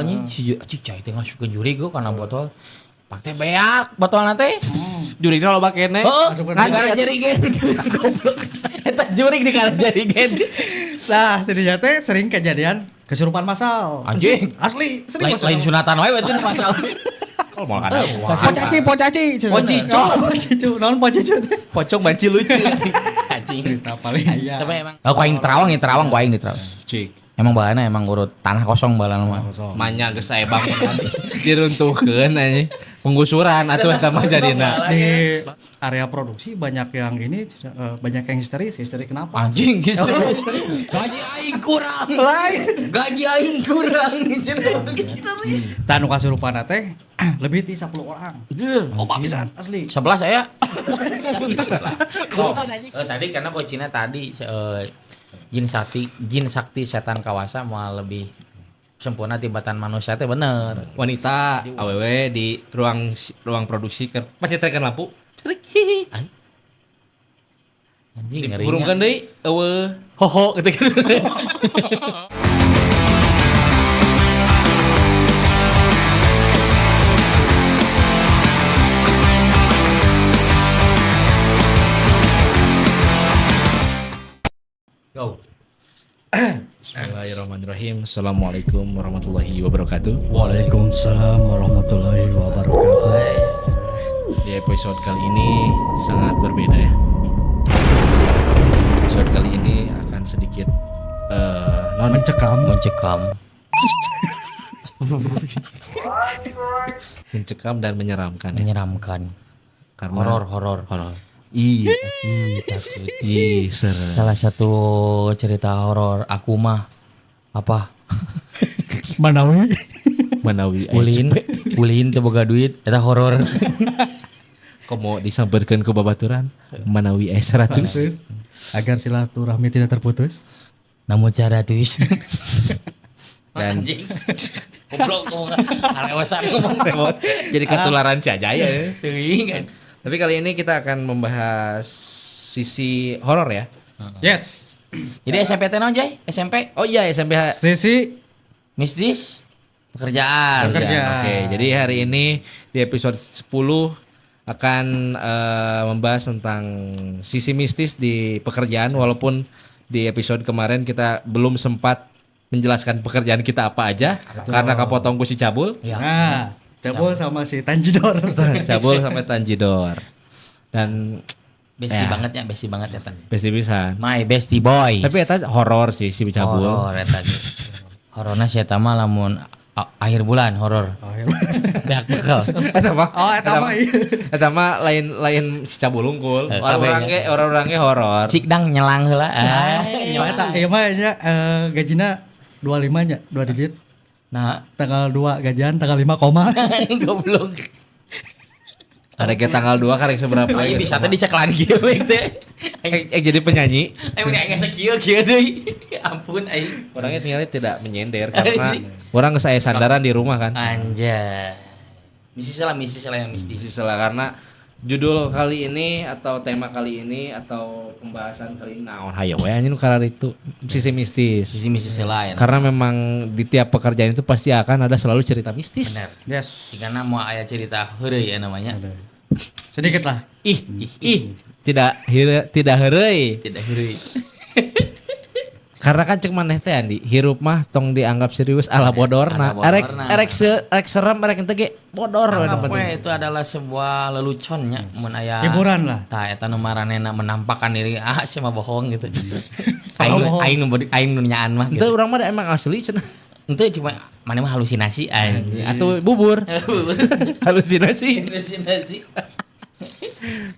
Anjing si cik cai teh ngasupkeun jurig geu kana botol. Pak teh beak botolna teh. Jurigna loba keneh. Heeh, Masukkeun gara jerigen. Goblok. Eta jurig di kana jerigen. Nah, jadinya teh sering kejadian kesurupan massal. Anjing. Asli, sering Lain, lain sunatan wae berarti masalah. Oh, moal kana. Pocaci, pocaci. Pocico. Pocico. Naon pocico teh? Pocong banci lucu. Anjing. Cerita paling aya. Tapi emang oh, ku aing di Terawang, di Terawang ku aing di Terawang. Cik. Emang balana emang urut tanah kosong balana mah. Manya geus aya bangunan diruntuhkeun anjing. Penggusuran atuh eta mah jadina. Di area produksi banyak yang ini banyak yang histeris, histeris kenapa? Anjing histeris. Gaji aing kurang. Lain. Gaji aing kurang. Histeris. Tah nu kasurupan teh lebih ti 10 orang. Oh, pisan asli. 11 aya. Oh, tadi karena kucina tadi jin sakti setan kawasa moal lebih sempurna tibatan manusia teh bener. Wanita awewe di ruang ruang produksi keur pacetrekan lampu. Cerik hihi. Anjing ngeri. Burungkeun deui eueuh. Hoho gitu gitu. Go. Bismillahirrahmanirrahim. Assalamualaikum warahmatullahi wabarakatuh. Waalaikumsalam warahmatullahi wabarakatuh. Di episode kali ini sangat berbeda ya. Episode kali ini akan sedikit non Mencekam. Mencekam. mencekam dan menyeramkan ya. Menyeramkan. Karena Horor, horor. horor. Ih, Ih, takut. ih, serem. Salah satu cerita horor aku mah apa? Manawi. Manawi aya Ulin, ulin teu boga duit eta horor. Komo disampeurkeun ku babaturan Manawi aya 100. Agar silaturahmi tidak terputus. Namun 100. Dan- anjing. Goblok ngomong karewasan ngomong. Repot. Jadi ketularan si aja ya. Teuing kan. Tapi kali ini kita akan membahas sisi horor ya. Yes. Jadi SMP teh naon, Jay? SMP Oh iya SMP Sisi mistis pekerjaan. Pekerjaan. Oke, jadi hari ini di episode 10 akan membahas tentang sisi mistis di pekerjaan walaupun di episode kemarin kita belum sempat menjelaskan pekerjaan kita apa aja karena kapotong ku si Cabul. Ya. Nah, Cabul sama si Tanjidor. Cabul sampai Tanjidor. Dan Bestie Ya. banget ya, bestie banget eta. pasti pisan. My bestie boys. Tapi eta horor sih si Cabul. Horor eta ge. Hororna si eta mah lamun akhir bulan horor. Oh, iya. Beak bekal. Eta mah. Oh, eta mah iya. Eta mah lain si Cabul unggul. Eh, Orang-orang ge orang-orang ge horor. Cik dang nyelang heula. Ah, Oh, eta ieu mah nya gajina 25 nya, 2 digit. Nah, Tanggal 2 gajian, tanggal 5 koma. goblok. Ada ke tanggal 2 karek seberapa Aing bisa teh diceklan kieu we teh. Aing Jadi penyanyi. aing mending aing sakieu kieu deui. Ampun aing. Orangnya tinggalnya tidak menyender karena orang saya sandaran di rumah kan. Anjay. Misi salah yang mistis. Sisi salah karena judul kali ini atau tema kali ini atau pembahasan kali ini naon hayo we anjing nu karar itu sisi mistis. Sisi misi salah ya. Karena memang di tiap pekerjaan itu pasti akan ada selalu cerita mistis. Bener. Yes. Karena mau aya cerita heureuy ya namanya. Sedikit lah. Ih, ih, tidak tidak heureuy. Tidak heureuy. Karena kan cek maneh teh Andi, hirup mah tong dianggap serius ala bodorna. Ala Arek bodorna. arek arek serem arek ente ge bodor we nu Anggap penting. we itu adalah sebuah leluconnya mun aya Hiburan lah. Tah eta nu maranehna menampakkan diri ah sia mah bohong gitu. Aing bohong. aing nu aing nu nyaan mah Itu gitu. urang mah da emang asli cenah. Henteu cuma mana mah halusinasi anjing. Atau bubur. Halusinasi. Halusinasi.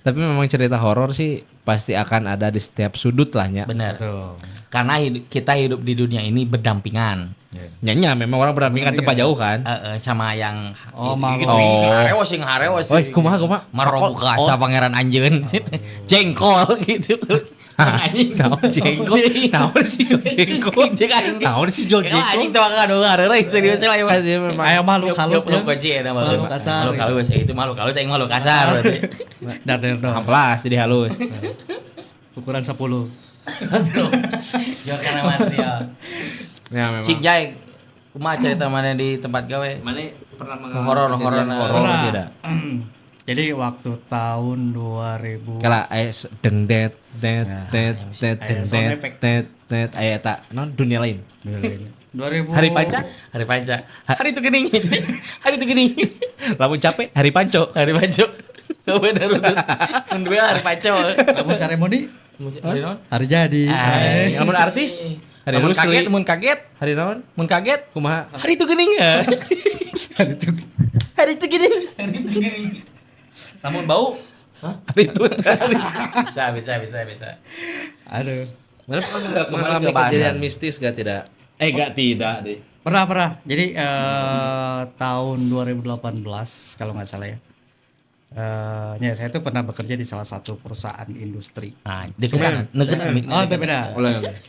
Tapi memang cerita horor sih pasti akan ada di setiap sudut lah nya. Bener. Betul. Karena kita hidup di dunia ini berdampingan. Nya memang orang berdampingan tempat jauh kan. Sama yang Oh, gitu, malu. gitu, Oh. harewas sing harewas. Oi, kumaha, kumaha? Marobuka asa pangeran anjeun. Jengkol gitu. Anjing. Naon jengkol? Naon si jol jengkol? Jeung aing. Naon si jol Kayak anjing jengkol? teu akan hareureuy serius lah Kan dia memang Aya makhluk halus Makhluk ya. kunci eta mah. Makhluk kasar. Makhluk halus itu makhluk halus aing makhluk kasar berarti. Dar dar dor. amplas jadi halus. Ukuran 10. Jor kana material. Ya memang. Cik Jai Kumaha cerita mana di tempat gawe? Mana pernah mengalami Horor, kejadian horor, horor Pernah. tidak? Jadi waktu tahun 2000 Kala aya deng det det det det Aya deng sound det effect. det det aya eta non dunia lain. 2000 Hari Panca, Hari Panca. Hari itu geuning. Hari itu geuning. lamun capek hari panco. Hari Panco. Bener bener. Mun dua hari Panco. Lamun seremoni Hari naon? hari jadi. Ay. Lamun artis hari Lamun Rusli. kaget, mun kaget, Hari naon? mun kaget. Kumaha? Hari itu geuning. Hari itu. Hari itu geuning. Hari itu geuning. Lamun bau hari itu. Bisa, bisa, bisa, bisa. Aduh. Mana pernah Kembali mengalami ke bahasan. kejadian mistis gak tidak? Gak tidak deh. Pernah, pernah. Jadi tahun 2018 kalau nggak salah ya. Ya saya tuh pernah bekerja di salah satu perusahaan industri. Ah, deketan, deketan. Oh, itu beda.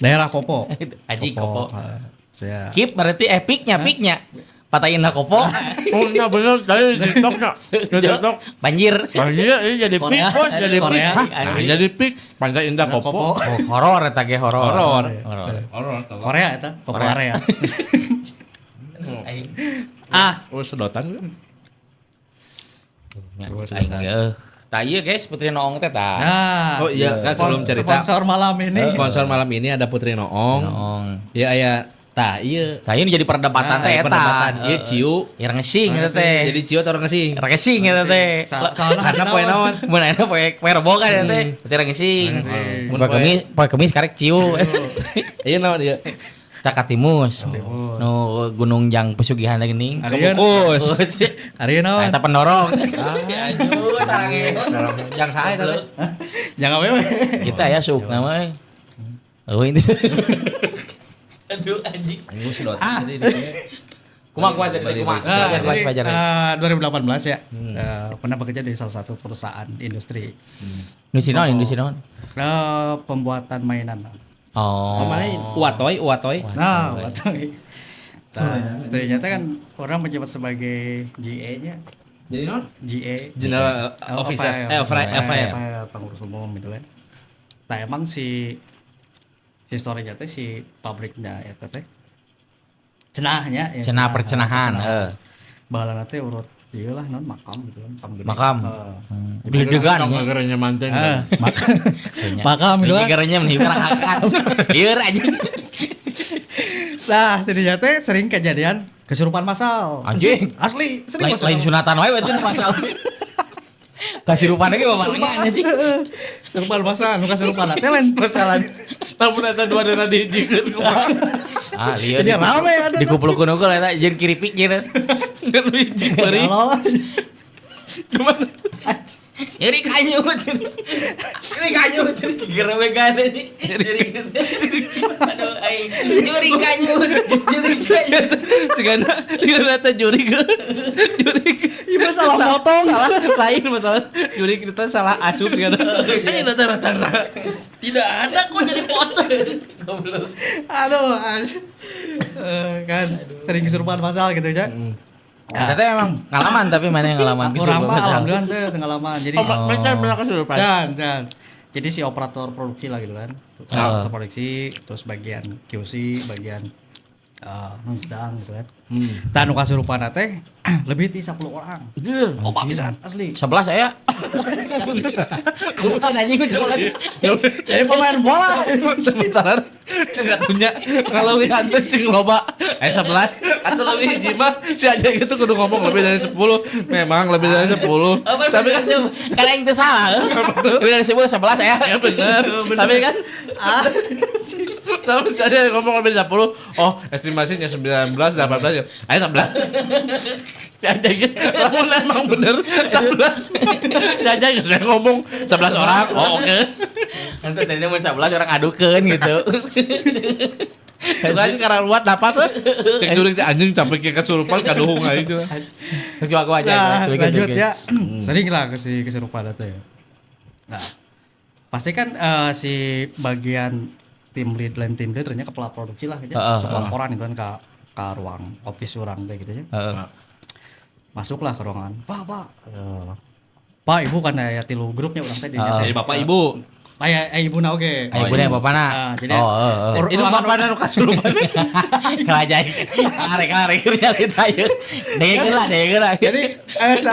Daerah Kopo. Aji Kopo. Saya Keep berarti epicnya, piknya. Patahin lah Kopo. Oh iya bener, tadi di TikTok ya. Di TikTok. Banjir. Nah, iya, ini jadi pik, Korea. bos, jadi pik. Korea. Hah, nah, jadi pik. Pantai Indah Kopo. Kopo. Oh, horor eta ge horor. Horor. Horor. Horor tolong. Korea itu, Kopo Korea. area. Aing. Ah, Oh, sedotan. Nya, aing ge. Tah ieu guys, Putri Noong teh tah. Nah, Oh iya, kan sebelum cerita. Sponsor malam ini. Sponsor malam ini ada Putri Noong. Noong. Ya aya tah ieu. Tah ieu nu jadi perdebatan teh Aya eta. perdebatan. Ieu ciu. Ya ngesing eta teh. Jadi ciu atau orang ngesing? Ngesing eta teh. Soalnya Karena poe naon? Mun ayeuna poe poe rebo kan eta teh. Berarti ngesing. Mun Poe kemis, poe kemis karek ciu. Ieu naon ieu? Tah katimus. Nu Gunung Jang Pesugihan teh geuning. Kemukus. Hari Nah, naon? eta pendorong. Aduh, sarange. Yang saha eta teh? Jangan wewe. Kita ya suk nama. Oh ini. Aduh anjing. Anjing sedotan jadi di Kumaha kumaha tadi kumaha. Nah, Fajar, jadi, Fajar. 2018 ya. Pernah bekerja di salah satu perusahaan industri. Industri naon, industri naon? Pembuatan mainan. Oh. Oh, mana uatoy, uatoy. Nah, betul. Nah, ternyata kan orang menjabat sebagai GA-nya, Jadi non? GA General Officer, FIR. pengurus umum gitu kan. Nah, emang si historinya teh si pabriknya ya teh cenahnya ya, Cenah percenahan, heeh. Baheulana teh urut ieu lah non makam gitu kan, makam gede. Makam. Heeh. Geledegan nya. Agarnya manten. Eh, makam. Makam gitu kan. Geledegannya meni berakan. Lieur anjing. Nah, jadinya teh sering kejadian kesurupan massal. Anjing. Asli, sering Lain lain sunatan wae itu masalah. Kasirupan lagi babarengan anjing. Kesurupan massal, nu kesurupan teh lain Berjalan. Namun eta dua dana dihijikeun kumaha. Ah, lieur. Jadi rame atuh. Dikumpulkeun unggul eta jeung kiripik jeung. Hiji beri. Gimana? Nyeri kanyut. Nyeri kanyut. Gerebegan anjing. Nyeri. Aduh aing. Nyeri kanyut. Nyeri kanyut. Sigana sigana teh juri ke. Juri ke. Ieu salah motong. Salah lain masalah. Juri kita salah asup sigana. Anjing rata-rata. Tidak ada kok jadi potong. Goblok. Aduh, anjing. Kan sering kesurupan massal gitu ya. Nah, teh emang ngalaman tapi mana yang ngalaman Orang mah massal. alhamdulillah teh pengalaman. Jadi Oh, mereka pernah kesurupan. dan jadi si operator produksi lah gitu kan. Operator produksi terus bagian QC, bagian sedang gitu kan. Tah nu kasurupan teh lebih ti 10 orang. Oh, pisan asli. 11 aya. Bukan anjing 11. Jadi pemain bola. Sementara cing atunya kalau hantu cing loba 11 atau lebih hiji mah si aja gitu kudu ngomong lebih dari 10. Memang lebih dari 10. Tapi kan kan aing teu salah. Lebih dari 10 11 aya. Ya bener. Tapi kan tapi saya ngomong lebih dari 10, oh estimasinya 19, 18 ya. Ayo 11. Si aja gitu. Lamun emang bener 11. Si aja geus we ngomong 11 orang. Oh oke. Nanti tadinya mun 11 orang adukeun gitu. Itu kan karena luat dapat eh. Cek jurig teh anjing sampai ke kesurupan kaduhung aing teh. Terus aku aja. Nah, lanjut ya. Sering lah ke si kesurupan itu ya. Nah, pasti kan si bagian tim lead lain tim leadernya kepala produksi lah gitu. Heeh, Sok laporan gitu kan ke ruang office orang teh gitu ya. Heeh. Masuklah ke ruangan. Pak, Pak. Pak, Ibu kan aya tilu grupnya urang teh di Dari bapak ibu. Aya ibuna oge. Aya ibuna bapana. Jadi Oh, heeh. Itu bapana nu kasurupan. Kerajaan arek-arek kerja kita yuk. Dengekeun lah, dengekeun lah. Jadi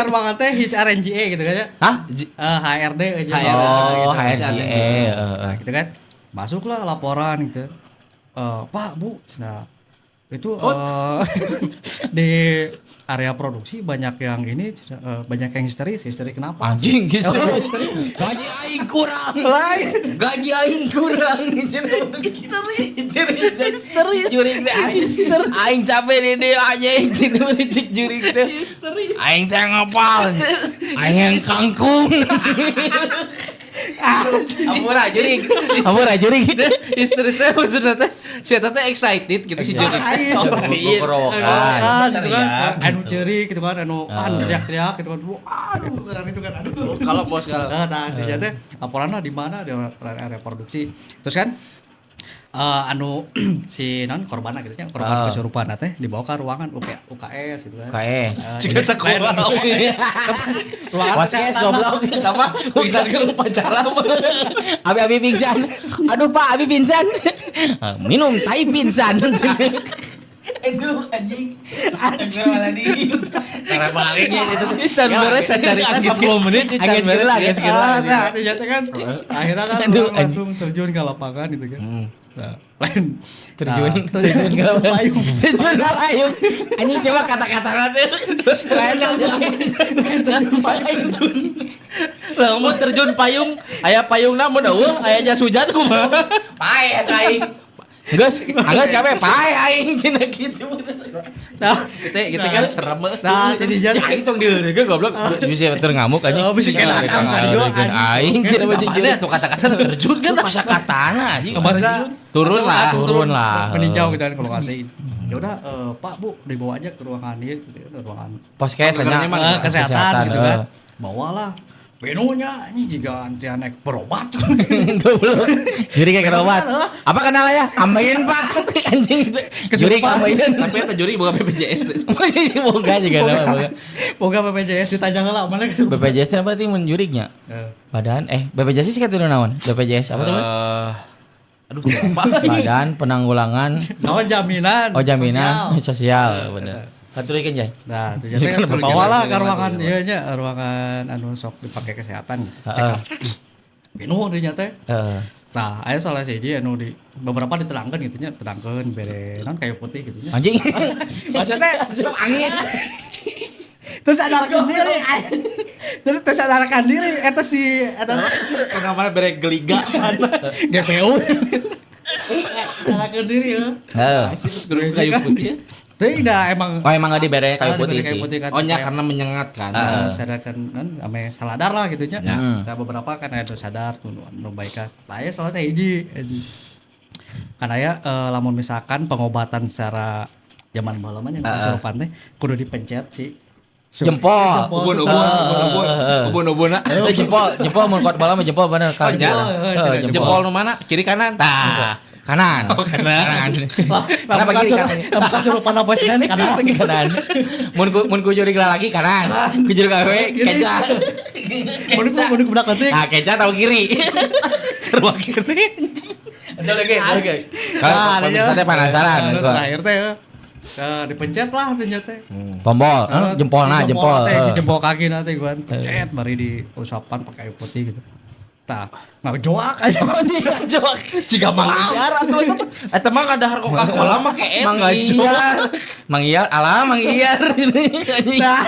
ruangan teh HRNGE gitu kan ya. Hah? HRD aja. Oh, gitu. HRGE, heeh. Nah, gitu kan. Masuklah laporan gitu. Pak, Bu, nah itu di area produksi banyak yang ini banyak yang histeris. Histeris kenapa? Anjing histeris. Gaji aing kurang. Lain. Gaji aing kurang. Histeris. Histeris. Jurig teh aing histeris. Aing capek di dieu anjing cenah cek jurig teh. Histeris. Aing teh ngapal. Aing yang kangkung. Ampura jurig. Ampura jurig. Histeris teh maksudna teh si eta teh excited gitu si jurig. Lain. Gogorowokan. Gitu kan. Anu ceurik gitu kan, anu teriak-teriak gitu kan. Aduh, kan itu kan aduh. Kalau bos kalau Nah, tah teh laporanna di mana di area produksi. Terus kan anu si non korban gitu nya, korban kesurupan teh dibawa ke ruangan UKS gitu kan. UKS. Jika sekolah. Ruangan Waskes goblok. Apa? Pingsan ke upacara mah. Abi-abi pingsan. Aduh Pak, abi pingsan. Minum tai pingsan. Aduh anjing. Astagfirullahaladzim. Karena baliknya itu. Can beres sacarita 10 menit can Agak beres. lah, agak Ah, nah, ternyata kan akhirnya kan Aduh, orang langsung terjun ke lapangan gitu kan. Nah, lain Terjun, nah, terjun ke lapangan. payung. Terjun ke payung. Anjing siapa kata-kata nanti. Lain terjun payung. Lamun terjun payung, aya payungna mun eueuh, aya jas hujan kumaha. Pae eta aing. Geus, geus kabeh pae aing cenah kitu. Nah, Gitu kan serem. nah, jadi Si aing tong dieureun goblok. Bisa ter ngamuk anjing. Oh, bisa kena Ngarekeun aing cenah mah Mana tuh kata-kata terjun kan kosakatana anjing. Maksudnya Turun lah. langsung Turun lah. Meninjau gitu kan ke lokasi. Ya udah Pak Bu dibawa aja ke ruangan ini gitu, ruangan Poskes nya. Kesehatan gitu kan. Bawalah Benunya ini jika antrian naik berobat. Goblok. Juri kayak kerobat. Apa kenal ya? Ambain Pak. Anjing. Juri ambain. Tapi eta juri boga BPJS teh. Boga juga sama boga. Boga BPJS ditanya lah mana gitu. BPJS apa berarti mun jurignya? Badan BPJS sih kata naon? BPJS apa tuh? Aduh, lupa. Badan Penanggulangan Naon jaminan. Oh jaminan sosial, bener. Katurikeun Jay. Nah, ternyata kan terbawa lah ke ruangan ieu nya, ruangan anu sok dipakai kesehatan gitu. Cek Heeh. up. Pinuh dinya teh. Heeh. Nah, aya salah siji anu di beberapa diterangkeun gitu nya, terangkeun bere naon kayu putih gitu nya. Anjing. Maksudnya Asup angin. terus sadarkan diri. Terus tersadarkan diri eta si eta Kenapa bere geliga? GPU. Sadarkan diri ya. Heeh. Gerung kayu putih ya. Teuing dah emang Oh emang nggak dibere kayu Ah, putih dibere kayu sih. putih kan. Oh nya karena menyengat kan. Heeh, sadarkan kan ame saladar lah gitu nya. Hmm. Nah, beberapa kan ada sadar nu nu baik kan. Lah aya salah sahiji. Kan aya lamun misalkan pengobatan secara zaman baheula mah nya kesurupan teh kudu dipencet sih. Jempol. Ubun ubun ubun ubun ubun ubun. Itu jempol, jempol mun kuat bala mah jempol bener Oh, nya. Heeh, Jempol nu mana? Kiri kanan. Tah. Kanan. Oh, kanan. Kenapa kiri kanan? Kesurupan apa sih kan kanan. Kanan. Mun ku jurig lagi kanan. Ku jurig awewe keca. Mun ku mun ku budak leutik. Nah, keca tahu kiri. Seru kiri. Betul lagi, betul lagi. Kalau pemirsa teh penasaran. Nah, terakhir teh dipencet lah ternyata. Tombol, jempol nah, jempol. Teh, si jempol kaki nanti gua pencet bari di usapan pakai kayu putih gitu. Tah, ngajoak aja. Jawab. Jika mangyar atuh eta mah. Eta mah ngadahar Coca-Cola make es. Mang Iyar. Mang Iyar, alah Mang Iyar. Nah,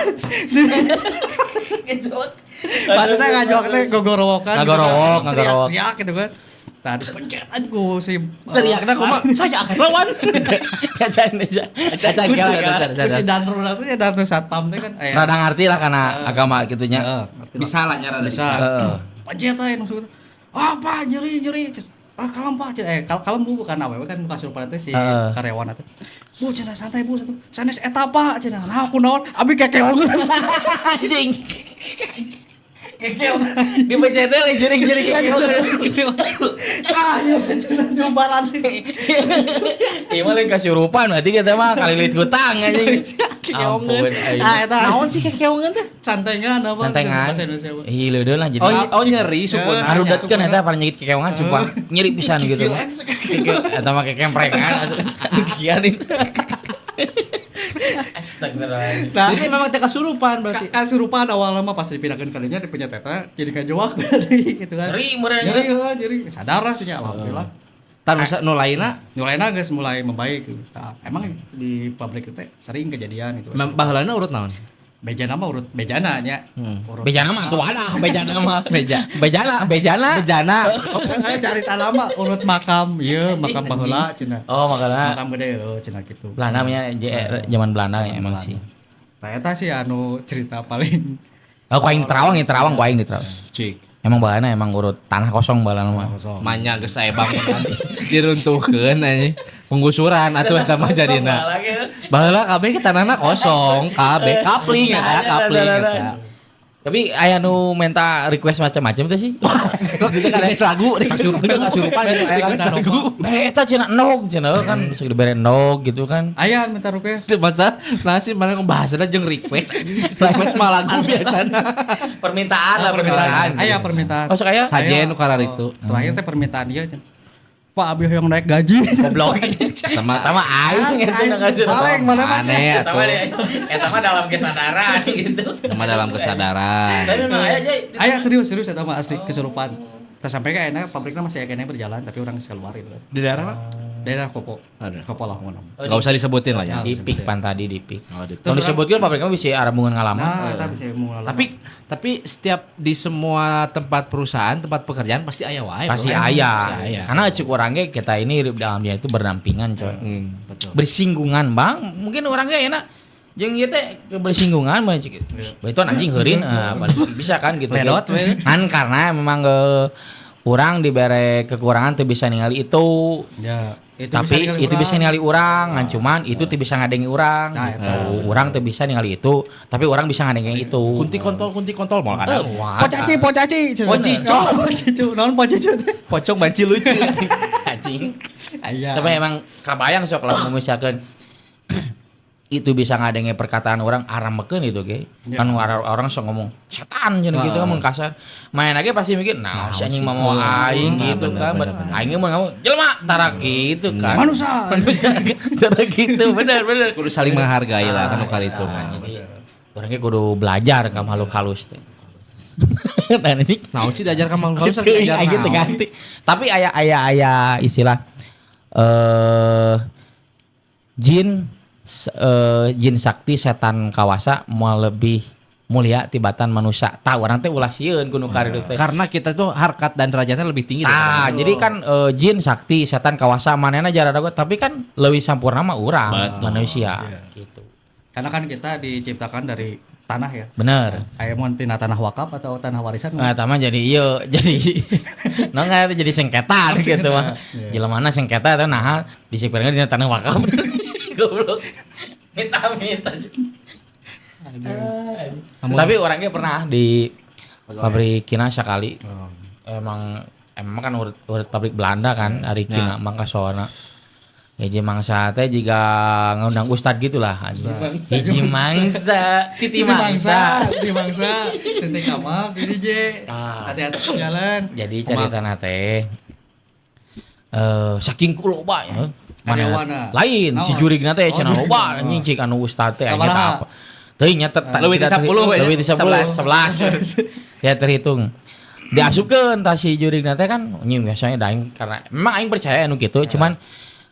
maksudnya ngajoak teh gogorowokan. Ngagorowok, ngagorowok. Teriak gitu kan. Tah dipencet aja ku si Teriakna kumaha? Saya akan lawan. Cacan, cacan, ku si Danru teh ya Danru satpam teh kan. Rada ngerti lah karena agama gitunya. Bisa lah nya rada Bisa. Heeh. Pencet aja maksudnya. Ah, Pak, jeri jeri. Ah, kalem Pak. Kalem Bu bukan awewe kan bukan suruh teh si karyawan teh. Bu cenah santai Bu satu. Sanes eta Pak cenah. Nah, aku naon? Abi kekeong. Anjing. Kekeong. Dipencet teh lain jurig-jurig kekeong. Ah, iya cenah nyumparan. Iya mah lain kasurupan berarti kita mah kalilit hutang anjing. Ampun, aing. Ah, eta Naon sih kekeongan teh? Cantengan apa? Cantengan. Bahasa Indonesia mah. Ih, leudeun lah jadi. Oh, nyeri sukuna. Ngarudatkeun eta paranyakit kekeongan sumpah. Nyeri pisan gitu. Eta mah kekemprengan atuh. Kian itu. Astagfirullah. Nah, Jadi memang teh kasurupan berarti. Kasurupan awalnya mah pas dipindahkeun ka dinya dipencet eta jadi kajewak berarti gitu kan. Nyeri meureun. Nyeri heuh, nyeri. Sadar lah nya alhamdulillah. Tan nu lainna Nulaina geus mulai membaik gitu. Nah, emang di pabrik itu sering kejadian gitu. Baheulana urut naon? Bejana mah urut bejana nya. Urut. Bejana mah atuh wadah, bejana mah. Beja. Bejana, bejana. Bejana. Saya cari tanah mah urut makam, ieu makam baheula cenah. Oh, makana Makam gede heuh cenah kitu. Belanda nya zaman Belanda ya emang sih. Tah eta sih anu cerita paling Oh, ku aing Terawang ya, Terawang ku aing di Terawang. Cik. Emang balana emang urut tanah kosong balana mah. kosong. Manya geus aya bangunan diruntuhkeun anjing. Penggusuran atuh eta mah jadina. Baheula kabeh ke tanahna kosong, kabeh kapling eta, kapling eta. Tapi aya nu minta request macam-macam teh sih. Maksudnya kan Request lagu, kasurupan gitu aya kan lagu. Bere eta cenah endog cenah kan bisa dibere endog gitu kan. Aya minta rupiah. Teu masa nah sih mana bahasana jeung request. Request mah lagu biasana. Permintaan lah permintaan. Aya permintaan. Oh, sok aya? Sajen nu karar itu. Terakhir teh permintaan ieu cenah. Pak abi hoyong naik gaji. Goblok. Sama Sama aing eta nu ngasurupan. Paling mana mah. Aneh Eta mah atuh. eta mah dalam kesadaran gitu. Sama dalam kesadaran. Tapi memang aya aja. Aya serius serius eta mah asli kesurupan. Tah sampai ka enak pabrikna masih aya berjalan tapi orang geus keluar gitu kan. Di daerah mana? Daerah Kopo. Ada. Kopo lah ngono. Enggak usah disebutin lah ya. Di pik pan tadi di pik. Oh, di- Tong disebutkeun pabriknya bisa arambungan ngalaman. Nah, eta bisa ngalaman. Tapi setiap di semua tempat perusahaan, tempat pekerjaan pasti aya wae. Pasti bro. aya. Pasti aya. Karena cek urang ge kita ini hidup dalam dunia itu berdampingan coy. Betul. Bersinggungan bang, mungkin orangnya enak jeung ieu teh bersinggungan mah cek. Itu anjing heurin bisa kan gitu. Ledot, we. Kan karena memang urang dibere kekurangan tuh bisa ningali itu. Ya, itu Tapi bisa itu bisa ningali urang, ngan cuman itu teu bisa ngadengi urang. Nah, Gitu. Urang teu bisa ningali itu, tapi urang bisa ngadengi itu. Kunti kontol moal kadang. Wah. Pocaci, pocaci. Pocico. Oh, Pocico. Naon pocico teh? Pocong banci lucu. Anjing. Aya. Tapi emang kabayang sok lah misalkan itu bisa ngadenge perkataan orang arambekeun itu ge. Kan orang sok ngomong setan cenah gitu kan mun kasar. Main lagi pasti mikir nah si anjing mah mau aing gitu kan. Aing mun ngomong jelema tara gitu kan. Manusia. Manusia tara gitu bener bener. Kudu saling menghargai lah kan kali itu mah. Jadi orangnya kudu belajar ka makhluk halus teh. Nah, ini Naon sih diajar ka makhluk halus Teuing, diajar aing teu naon? ngerti. Tapi aya aya aya istilah jin jin sakti setan kawasa moal lebih mulia tibatan manusia. Tah urang teh ulah sieun ku nu karitu teh. Karena kita tuh harkat dan derajatnya lebih tinggi Tah, daripada jadi kan jin sakti setan kawasa manehna jaradago tapi kan leuwih sampurna mah urang manusia gitu. Karena kan kita diciptakan dari tanah ya. Bener. Aya mun tina tanah wakaf atau tanah warisan. Nah, tama jadi iya jadi no nggak itu jadi sengketa gitu mah. Jelemana sengketa atau nah disipirnya dina tanah wakaf. Goblok. Minta-minta. Tapi orangnya pernah di pabrik Kina sekali. Emang emang kan urut pabrik Belanda kan ari Kina mangka soalna. Hiji mangsa teh jiga ngundang ustad gitulah. Hiji mangsa, titi mangsa. Titi mangsa, titi kamar, titi J. Hati-hati jalan. Jadi cerita teh saking ku loba ya. Karyawana. Lain si Naon? jurigna teh cenah Oh, loba anjing cik anu ustad teh anjing Sabaraha? apa. Teuing nya tetep Leuwih ti 10 we. leuwih ti 10 11. Ya terhitung. Diasupkeun tah si jurigna teh kan anjing biasanya da aing karena memang aing percaya anu kitu cuman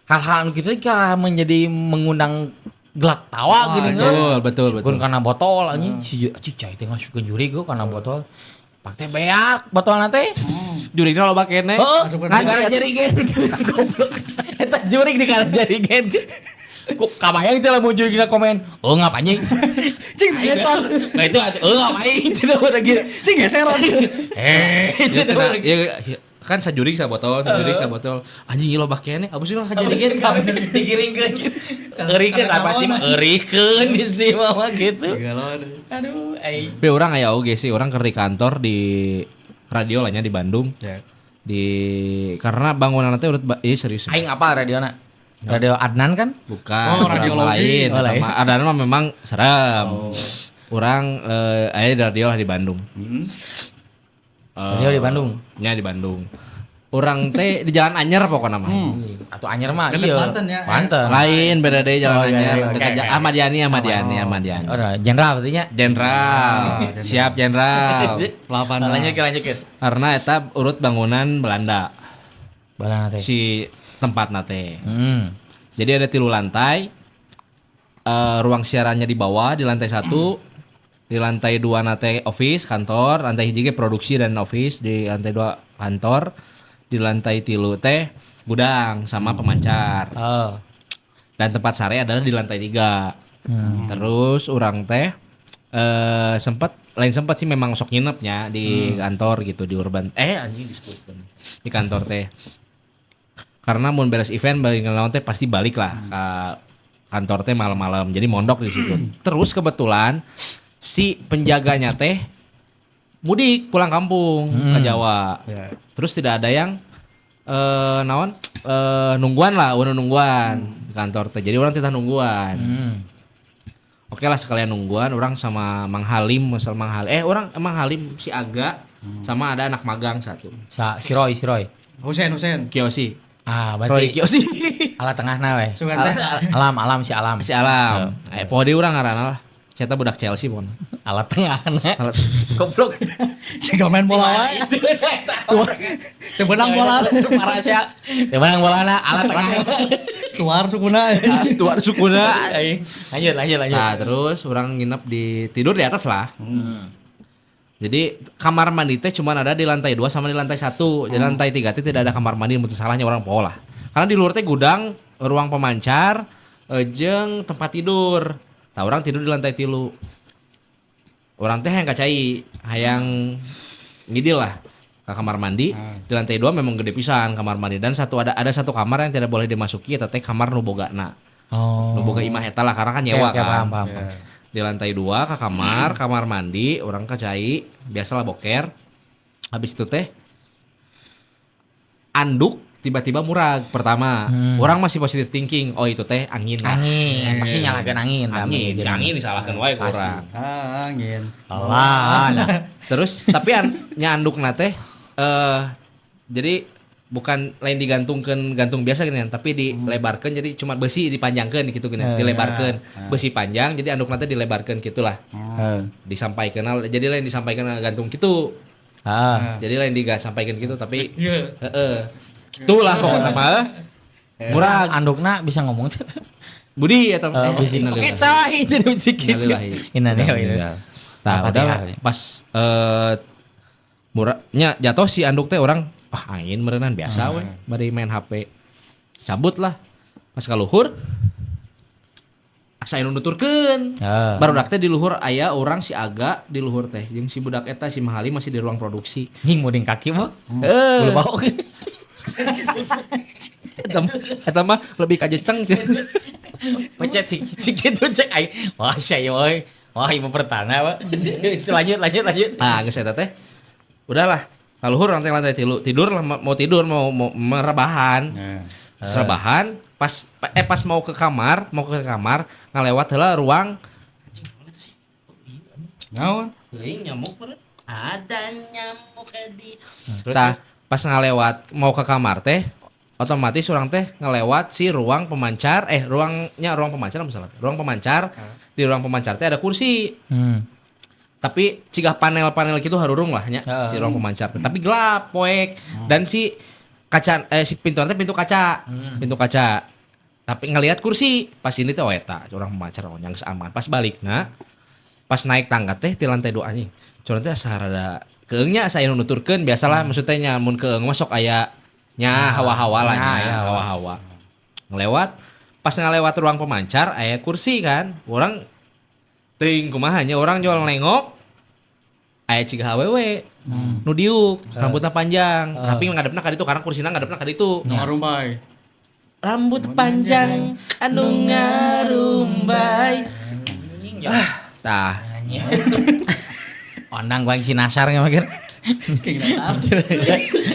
hal-hal anu kitu kalah menjadi mengundang gelak tawa gini kan. Betul, betul, Asupkeun betul. kana botol anjing si cik cai teh ngasupkeun jurig geu kana botol. Pak teh beak botolna teh. Jurigna loba keneh. Heeh, Masukkan kan karena jerigen. Goblok. Eta jurig di kana jerigen. Ku kabayang teh lamun jurigna komen, "Oh ngap anjing." Cing geser. Nah itu atuh, "Oh ngapain?" Cenah urang gitu. Cing geser. Eh, Ya, cenah cenah, urang ya, kan sajurig sabotol, sajurig sabotol. Anjing ieu loba keneh, abus mah kajadian digiringkeun gitu. Eurikeun ah, pasti mah eurikeun istimewa mah gitu. Aduh, ai. Tapi orang aya oge sih, orang keur di kantor di radio lah nya di Bandung. Ya. Di karena bangunan teh urut iya serius. Aing apa radiona? Radio Adnan kan? Bukan. Oh, radiologi. Lain. Oh, lain. Adnan mah memang serem. Urang aya di radio lah di Bandung. Radio di Bandung. Nya di Bandung. Urang teh di Jalan Anyer pokoknya mah. Atau Anyer mah Deket iya. Banten ya. Banten. Lain beda deh Jalan Oh, iya, Anyer. iya, oke, Dekat oke. Ahmad Yani, Ahmad Yani, Ahmad Yani. Oh, jenderal berarti nya. Jenderal. Siap jenderal. Lapan. Lanjut ke lanjut ke. Karena eta urut bangunan Belanda. Balana teh. Si tempat teh. Hmm. Jadi ada 3 lantai. Ruang siarannya di bawah di lantai 1. Di lantai 2 nate office kantor, lantai 1 ge produksi dan office, di lantai 2 kantor, di lantai 3 teh gudang sama pemancar. Oh. Dan tempat sare adalah di lantai 3. Terus urang teh sempat lain sempat sih memang sok nginepnya di kantor gitu di urban. Anjing disebut di kantor teh. Karena mun beres event balik ngelawan teh pasti balik lah ke kantor teh malam-malam. Jadi mondok di situ. Terus kebetulan si penjaganya teh mudik pulang kampung ke Jawa. Ya. Terus tidak ada yang naon nungguan lah, udah nungguan di kantor teh. Jadi orang tidak nungguan. Oke lah sekalian nungguan orang sama Mang Halim, misal Mang Halim. Orang Mang Halim si Aga sama ada anak magang satu. Si Roy, si Roy. Husen, Husen. Kiyoshi. Ah, Roy berarti Kiyoshi. ala tengahna we. Sugan teh. Alam, alam si alam. Si Alam. Poho deui urang ngaranna lah. Saya budak Chelsea pon. Alat tengahna. Alat Goblok. Siga main bola wae. Teu beunang bola. Parah sia. Teu beunang bolana alat tengah. Tuar sukuna. Tuar sukuna. Lanjut, lanjut, lanjut. Nah, terus orang nginep di tidur di atas lah. Jadi kamar mandi teh cuman ada di lantai 2 sama di lantai 1. Jadi lantai 3 teh tidak ada kamar mandi, mun salahnya orang poho lah. Karena di luar teh gudang, ruang pemancar, jeung tempat tidur. Tah orang tidur di lantai 3. Orang teh hayang kacai, hayang ngidil lah ke kamar mandi. Di lantai 2 memang gede pisan kamar mandi dan satu ada satu kamar yang tidak boleh dimasuki eta teh kamar nu bogana. Oh. Nu boga imah eta lah karena kan nyewa Oke, oke, kan. paham, paham, paham. Di lantai 2 ke kamar mandi, orang ke cai, biasalah boker. Habis itu teh anduk tiba-tiba murag pertama. Orang masih positive thinking, oh itu teh angin lah. Angin, pasti nyalakan angin. Angin, si angin disalahkan wae ku urang. Angin. Allah. Nah. Terus tapi nya andukna teh jadi bukan lain digantungkeun gantung biasa gini tapi dilebarkeun jadi cuma besi dipanjangkeun gitu gini, dilebarkeun. Besi panjang jadi andukna teh dilebarkeun gitulah. Disampaikan jadi lain disampaikan gantung gitu. Jadi lain disampaikan gitu tapi heeh. Itulah pokoknya mah. Murah Andukna bisa ngomong tuh. Budi eta Bisi. Oke, coy, jadi sedikit. Innalillahi. Nah, udah pas murahnya jatuh si anduk teh orang ah angin meureunan biasa we bari main HP. Cabut lah. Pas ka luhur asa anu nuturkeun. Barudak teh di luhur aya orang si Aga di luhur teh jeung si budak eta si Mahali masih di ruang produksi. Nying muding kaki mah. Bulu bau. Eta mah lebih ka jeceng sih. Pencet si kitu cek aing. Wah, sia euy. Wah, ieu pertana, Pak. Lanjut, lanjut, lanjut. Ah, geus eta teh. Udahlah. Kaluhur lantai 3 tidur lah mau tidur mau merebahan. Rebahan pas pas mau ke kamar, ngalewat heula ruang. Naon? Teuing nyamuk meureun. Ada nyamuk di. Tah, pas ngalewat mau ke kamar teh otomatis orang teh ngelewat si ruang pemancar ruangnya ruang pemancar misalnya. Ruang pemancar. Di ruang pemancar teh ada kursi. Tapi cigah panel-panel gitu harurung lah nya si ruang pemancar teh. Tapi gelap poek dan si kaca si pintu teh pintu kaca. Pintu kaca. Tapi ngelihat kursi pas ini teh oh eta orang pemancar oh yang aman. Pas balikna pas naik tangga teh di lantai 2 anjing. Curang teh asa rada keungnya asa anu nuturkeun biasalah maksudnya nya mun keung mah sok aya nya hawa-hawa lah nya hawa-hawa. Ngelewat pas ngalewat ruang pemancar aya kursi kan. Orang teuing kumaha nya orang jual nengok aya ciga awewe nu diuk rambutna panjang tapi ngadepna ka ditu karena kursina ngadepna ka ditu. Ngarumbai. Rambut panjang anu ngarumbai. Tah. Ondang gua si Nasar nggak mikir. King Nasar.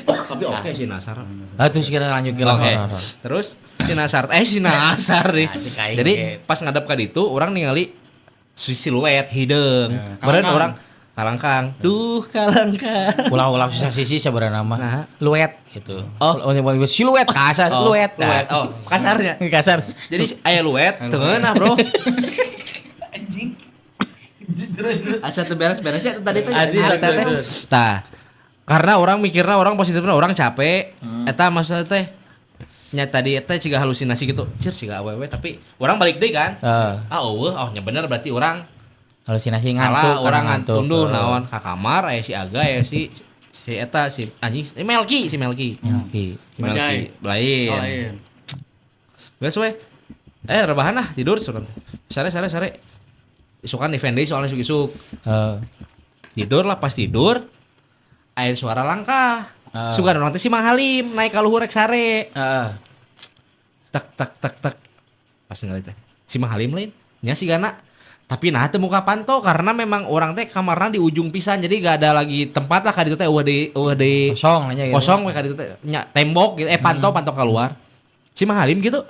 Tapi oke si Nasar. Ah, terus kita lanjut ke Oke. Terus si Nasar si Nasar nih. Jadi pas ngadep ka ditu urang ningali si siluet hideung. Meureun urang kalangkang. Duh kalangkang. Ulah-ulah susah sisi sebenarnya mah. Nah. Luet gitu. Oh. Siluet kasar, Oh, luet. luet. Oh, kasarnya. Kasar. Jadi aya luet teu ngeunah, Bro. Anjing. Asa teu beres-beresnya tadi teh. Anjing, Harita teh. Tah. Karena orang mikirna orang positifna orang capek. Eta maksudnya teh nya tadi eta siga halusinasi gitu. Cir siga awewe tapi orang balik deui kan. Ah eueuh, oh nya bener berarti orang Halusinasi ngantuk, salah orang karena ngantuk tunduh naon ka kamar aya si Aga aya si si eta si anjing si Melki si Melki. Si Melki lain. Oh, lain. Geus we. Rebahan lah tidur surang teh. Sare sare sare. Isukan event deui soalnya isuk-isuk. Tidur lah pas tidur aya suara langkah. Sugan urang teh si Mang Halim naik ka luhur rek sare. Tak tak tak tak. Pas ningali teh si Mang Halim lain nya sigana. Tapi nah teu muka panto karena memang orang teh kamarna di ujung pisan jadi gak ada lagi tempat lah ka ditu teh eueuh deui Kosong nya gitu. Kosong we ka ditu teh nya tembok gitu panto panto keluar. Si Mang Halim gitu.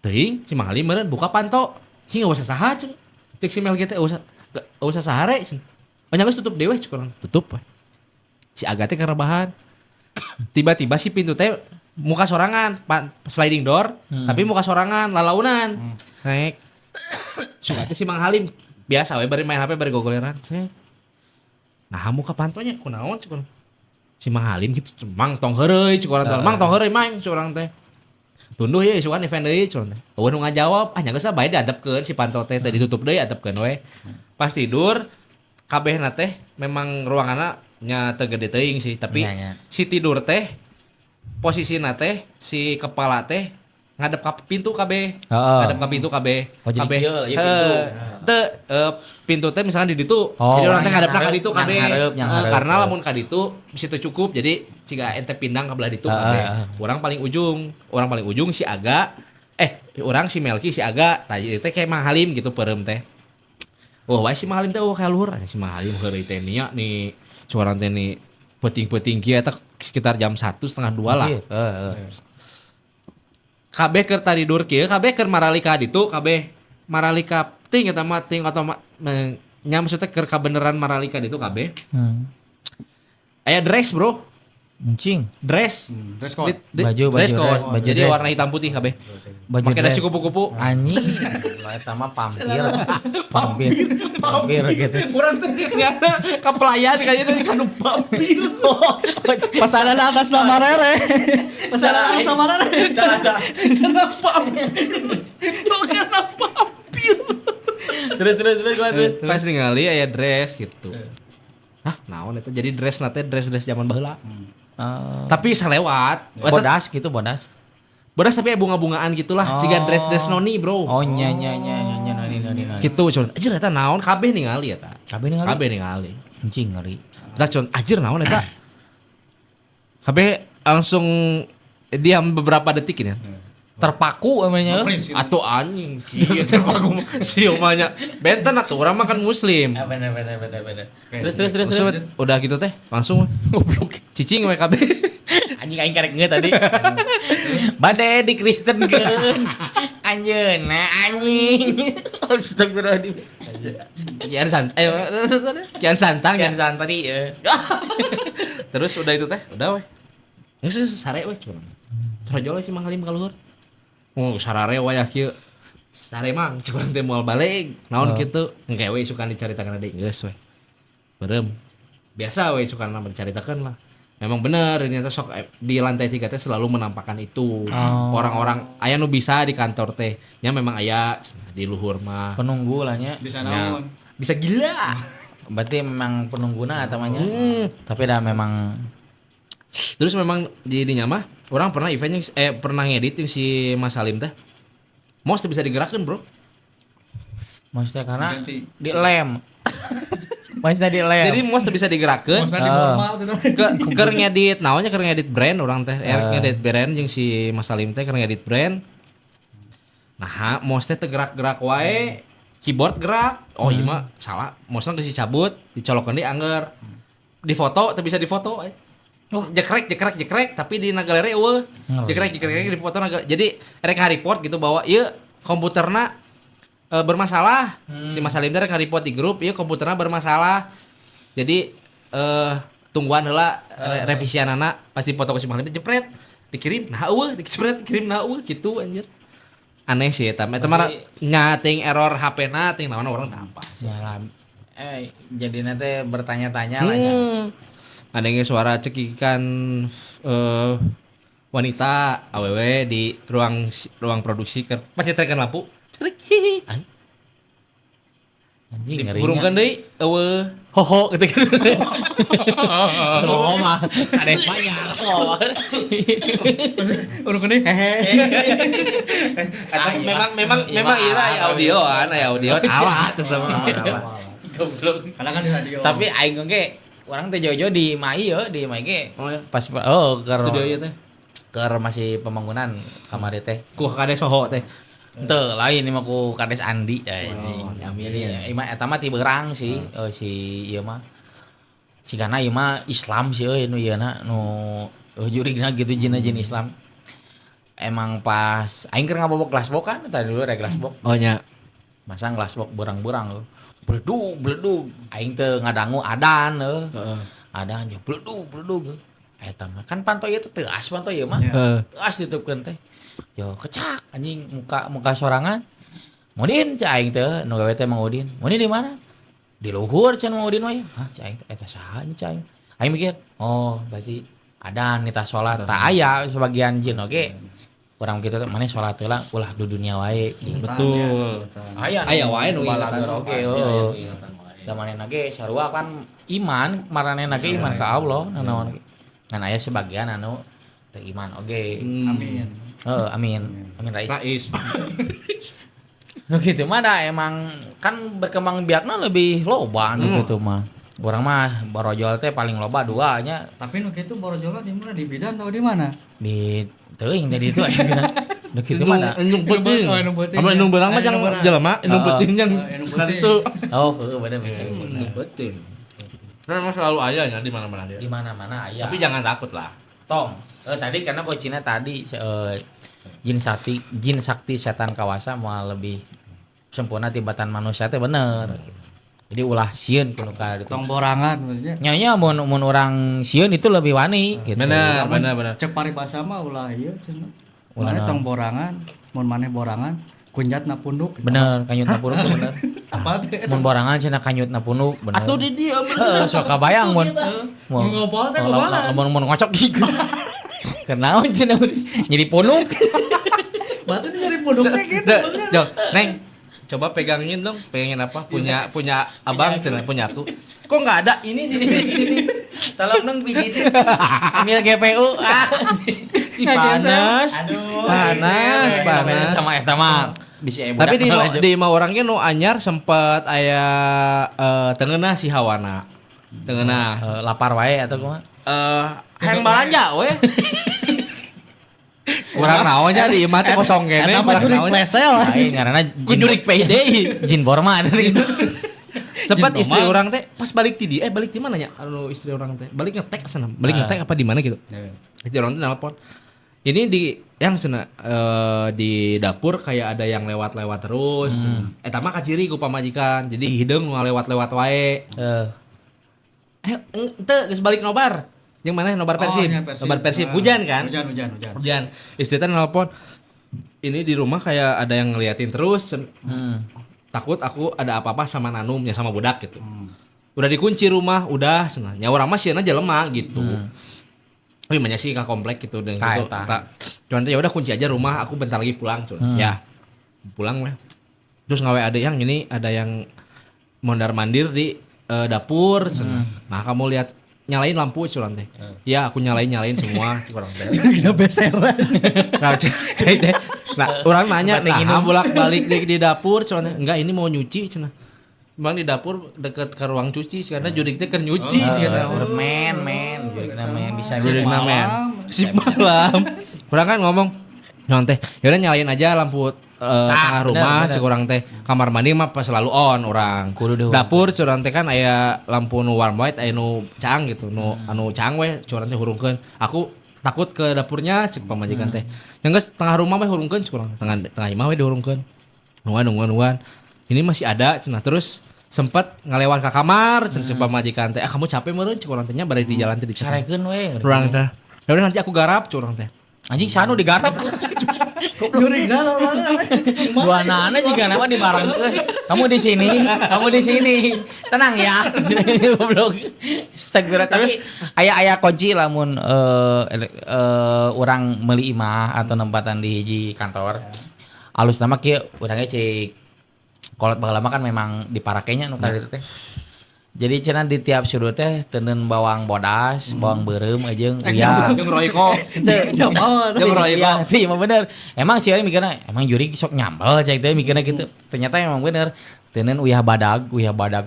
Teuing si Mang Halim meureun buka panto. Cing eueuh saha cing. Cek si Mel teh eueuh sahare cing. Banyak geus tutup deui we cek urang. Tutup we. Si Aga teh karebahan. Tiba-tiba si pintu teh muka sorangan, sliding door, tapi muka sorangan lalaunan. Naik. Suka si Mang Halim biasa we bari main HP bari gogoleran. Nah muka pantonya kunaon cek urang. Si Mang Halim gitu mang tong heureuy cek urang teh. Mang tong heureuy mang cek urang teh. Tunduh ye isukan event deui cek urang teh. Eueuh nu ngajawab ah nya geus bae diantepkeun si panto teh teh ditutup deui antepkeun we. Pas tidur kabehna teh memang ruanganna nya teu gede teuing sih tapi Nya. Si tidur teh posisina teh si kepala teh ngadep ka pintu kabeh. Ngadep ka pintu kabeh. Oh, jadi kabeh. kieu, ieu pintu. Teu pintu teh misalkan di ditu. Oh, jadi orang teh ngadepna ka ditu kabeh. Karena lamun ka ditu bisa teu cukup jadi ciga ente pindang ka belah ditu kabeh. Orang paling ujung si Aga orang si Melki si Aga tah ieu teh kayak Mang Halim gitu peureum teh. Wah, wae si Mang Halim teh eueuh ka luhur. Si Mang Halim heureuy teh nia nih curang teh nih peuting-peuting kieu eta sekitar jam 1:30 1:30 lah. Kabeh keur tadidur kieu, kabeh keur maralika ditu, kabeh maralika ting eta mah ting atau nya maksudnya keur kabeneran maralika ditu kabeh. Aya dress, Bro. Encing. Dress. Dress code. Baju dress code. baju jadi dress. warna hitam putih kabeh. Baju Pakai dasi dress. kupu-kupu. Anjing. Lah eta mah pampir. Pampir gitu. Urang teh nyana ka pelayan kayaknya kanu pampir. Pesanan atas nama Rere. Pesanan atas nama Rere. Salah. Kenapa pampir? Kenapa pampir? Terus. Pas ningali aya dress gitu. Hah, naon eta? Jadi dress na teh dress-dress zaman baheula. Tapi salewat. Bodas gitu, bodas. Bodas tapi bunga-bungaan gitulah, jiga dress-dress noni, Bro. Oh, nya noni. Gitu, cuman anjir eta naon kabeh ningali eta. Kabeh ningali. Kabeh ningali. Anjing ngeri. Eta cuman anjir naon eta. Kabeh langsung diam beberapa detik ini. Terpaku emangnya. Atau anjing kieu terpaku si omanya. Benten atuh urang mah kan muslim. Bener. Terus. Udah gitu teh langsung goblok. Cicing we kabeh. Anjing aing karek nge tadi. Bade di Kristen keun. Anjeunna anjing. Astagfirullahaladzim. Kian santai. Kian santang Kian santang tadi. Terus udah itu teh, udah we. Geus sare we curang. Trojol si Mang Halim ka luhur. Oh, sarare wayah kieu. Sare mang curang teh moal balik. Naon kitu? Engke we isukan dicaritakeun deui geus we. Beureum. Biasa we isukan mah dicaritakeun lah. Memang bener ternyata sok di lantai 3 teh selalu menampakkan itu. Orang-orang aya nu bisa di kantor teh. Nya memang aya di luhur mah. Penunggu lah nya. Bisa naon? Bisa gila. Berarti memang penungguna atau namanya. Tapi dah memang Terus memang di dinya mah orang pernah event yang pernah ngedit yang si Mas Salim teh. Mouse teh bisa digerakkan, Bro. Maksudnya karena dilem. Maksudnya dilem. Jadi mouse teh bisa digerakkan. Maksudnya di normal tuh. Keur ngedit, naonnya keur ngedit brand orang teh. Ngedit brand jeung si Mas Salim teh keur ngedit brand. Nah, mouse teh gerak-gerak wae, keyboard gerak. Oh, ieu mah salah. Mouse-na geus dicabut, dicolokeun deui angger. Di foto teu bisa difoto. Oh, jekrek jekrek jekrek tapi di galeri euweuh. Jekrek jekrek di foto jadi rek report gitu bahwa ieu komputerna bermasalah. Si Mas Salim teh rek report di grup ieu komputerna bermasalah. Jadi tungguan heula revisianana pasti foto ku si Mas Salim teh jepret dikirim nah euweuh dijepret dikirim nah euweuh gitu anjir. Aneh sih eta. Eta mah nya ting error HP-na ting naon orang teu apa. Salah. Jadi nanti bertanya-tanya lah ya. Ada yang suara cekikan wanita awewe di ruang ruang produksi keur pacetrekan lampu. Cerik hihi. Anjing ngeri. Diburungkeun deui euweuh. Hoho gitu kan. Hoho mah ada banyak. Urung kuning hehe. Eta memang memang memang ira aya audioan, aya audio alat tetep alat. Goblok. Karena kan di radio. Tapi aing oge urang teh jauh-jauh di Mai ye, di Mai ge. Oh ya. Pas oh keur Studio ieu teh. Keur masih pembangunan kamari teh. Ku kades soho teh. Henteu lain ini mah ku Kades Andi anjing. Amin. Ieu mah eta mah ti beurang sih si ieu mah. Sigana ieu mah Islam sih euy nu ieu na nu jurigna gitu jin-jin Islam. Emang pas aing keur ngabobok glassbox kan tadi dulu ada glassbox. Oh nya. Masang glassbox berang-berang. Bledug bledug aing teu ngadangu adan heuh. Heeh. Adan je bledug bledug. Eta mah kan panto ieu teh teuas panto ieu mah. Heeh. Teuas ditutupkeun teh. Yo kecak anjing muka muka sorangan. Mudin cek aing teh nu gawe teh Mang Udin. Mudin di mana? Di luhur cenah Mang Udin mah. Hah cek aing teh eta saha nya cek aing. Aing mikir, oh pasti adan nita salat tak aya sebagian jin oge. Urang kitu teh maneh salat heula ulah du dunia wae gitu. Betul. Aya Aya wae nu balager oge heuh. Da manehna ge sarua kan iman, maranehna ge iman ka Allah nanaon ge. Ngan aya sebagian anu teu iman oge. Amin. Heeh, amin. Amin Rais. Rais. Nu kitu mah da emang kan berkembang biakna lebih loba nu kitu mah. Urang mah borojol teh paling loba dua nya. Tapi nu kitu borojolna di mana? Di bidan atau di mana? Di teuing tadi itu aya bidan. Nu kitu mah da. Indung peuting. Oh, indung peuting. Apa indung beurang mah jang jelema, indung peuting jang kartu. Oh, heuh bener bisa bisa. Indung peuting. Memang selalu aya nya di mana-mana dia. Di mana-mana aya. Tapi jangan takut lah. Tong. Tadi karena kuncinya tadi jin sakti setan kawasa moal lebih sempurna tibatan manusia teh bener. Jadi ulah sieun kudu ka ditu. Tong borangan maksudnya. Nya mun mun urang sieun itu lebih wani gitu. Bener, bener, bener. Cek paribasa mah ulah ieu cenah. Ulah Maneh tong borangan, mun maneh borangan kunjatna punduk. Bener, kanyutna punduk tuh bener. Apa teh? Mun borangan cenah kanyutna punduk bener. Atuh di dieu bener. Heeh, sok kabayang mun mun ngompol teh kumaha? Mun mun ngocok gitu. Kenaon cenah nyeri punduk. Batu nyeri punduk teh gitu. Jo, Neng, coba pegangin dong, pegangin apa? Punya punya abang cenah punya aku. Kok nggak ada ini di sini? Tolong dong pijitin. Ambil GPU. Ah. Panas. Aduh. Panas, panas. Sama eta mah bisa Tapi di di imah orangnya nu anyar sempat aya tengenah si hawana. Tengenah. Lapar wae atau kumaha? Hayang balanja we. Urang naonnya di imah teh kosong kene. Eta mah jurik plesel. Lain ngaranna ku jurik PD. Jin Borma gitu. Sempat istri orang teh pas balik ti di balik di mana nya? Anu istri orang teh balik ngetek sana. Balik ngetek apa di mana gitu. Istri orang teh nelpon. Ini di yang cenah di dapur kayak ada yang lewat-lewat terus. Eta mah kaciri ku pamajikan. Jadi hideung nu lewat-lewat wae. Henteu geus balik nobar. Yang mana nobar Persib? Oh, ya, Persib. Nobar Persib hujan kan? Hujan, hujan, hujan. Hujan. Istri teh nelpon. Ini di rumah kayak ada yang ngeliatin terus. Takut aku ada apa-apa sama Nanum ya sama budak gitu. Udah dikunci rumah, udah cenah. Nya urang mah sieuna jelema gitu. Tapi banyak sih ke komplek gitu dan gitu. Cuman ya udah kunci aja rumah, aku bentar lagi pulang cuman. Ya. Pulang lah. Terus ngawe ada yang ini ada yang mondar-mandir di dapur cenah. Nah, kamu lihat nyalain lampu curang teh. Ya, aku nyalain semua curang teh. Gila beseran. Nah, cai teh. Nah, orang nanya, nah, bolak-balik di dapur curang teh. Enggak, ini mau nyuci cenah. Bang di dapur deket ke ruang cuci karena jurik teh keur nyuci cenah. Men, jurikna men bisa jurikna men. Si malam. Urang kan ngomong, "Naon teh? Ya udah nyalain aja lampu tengah rumah bener. Cek urang teh kamar mandi mah pas selalu on urang. Kudu dapur cek urang teh kan aya lampu nu warm white aya nu caang gitu nu anu caang we cek urang teh hurungkeun. Aku takut ke dapurnya cek pamajikan teh. Yang geus tengah rumah we hurungkeun cek urang. Tengah tengah imah we dihurungkeun. Nungguan nungguan nungguan. Ini masih ada cenah terus sempat ngalewat ke kamar cenah si pamajikan teh. Ah kamu capek meureun cek urang teh nya bari di jalan teh dicarek. Sarekeun we. Urang teh. Ya udah nanti aku garap cek urang teh. Anjing sanu digarap. Curiga lah mana. Dua nana juga nama dibarengkeun. Kamu di sini, kamu di sini. Tenang ya. Goblok. Astagfirullah. Tapi aya-aya kunci lamun urang meuli imah atau nempatan di hiji kantor. Alus nama kieu urangnya cik kolot baheula mah kan memang diparakenya nu kali teh. Jadi cenah di tiap sudut teh teuneun bawang bodas, bawang beureum jeung uyah. Jeung Royco. Jeung Royco. Teu emang bener. Emang sih mikirna emang juri sok nyambel cek teh mikirna gitu. Ternyata emang bener. Teuneun uyah badag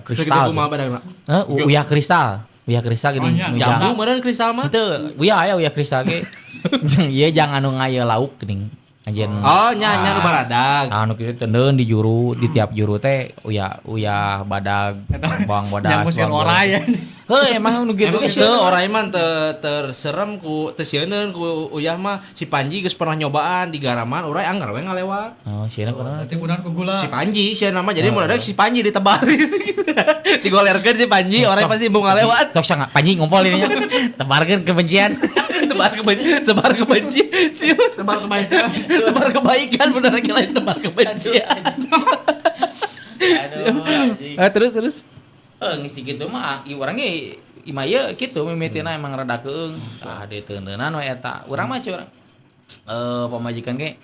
kristal. Heeh, uyah kristal. Uyah kristal gini. Jambu meureun kristal mah. Teu, uyah aya uyah kristal ge. Jeung ieu jangan anu ngaye lauk geuning. Anjeun. Oh, nya nya nu baradag. Anu kitu teuneun di juru, di tiap juru teh uyah badag, bawang bodas, bawang orai. Heuh, emang nu kitu ge teu orai mah teu terserem ku teu sieun ku uyah mah si Panji geus pernah nyobaan di garaman orai anggar we ngalewat. Oh, sieun kunaon? Berarti kunaon ku gula. Si Panji sieun mah jadi mun ada si Panji ditebar. Digolerkeun si Panji orai pasti embung ngalewat. Sok sangat Panji ngumpul ini nya. Tebarkeun kebencian. Tebar kebencian, sebar kebencian. Tebar kebaikan. Tebar kebaikan bener lain tebar kebencian. Aduh. Terus. Ngisi kitu mah urang ge imah ieu kitu mimitina emang rada keung. Tah diteuneunan we eta. Urang mah urang pamajikan ge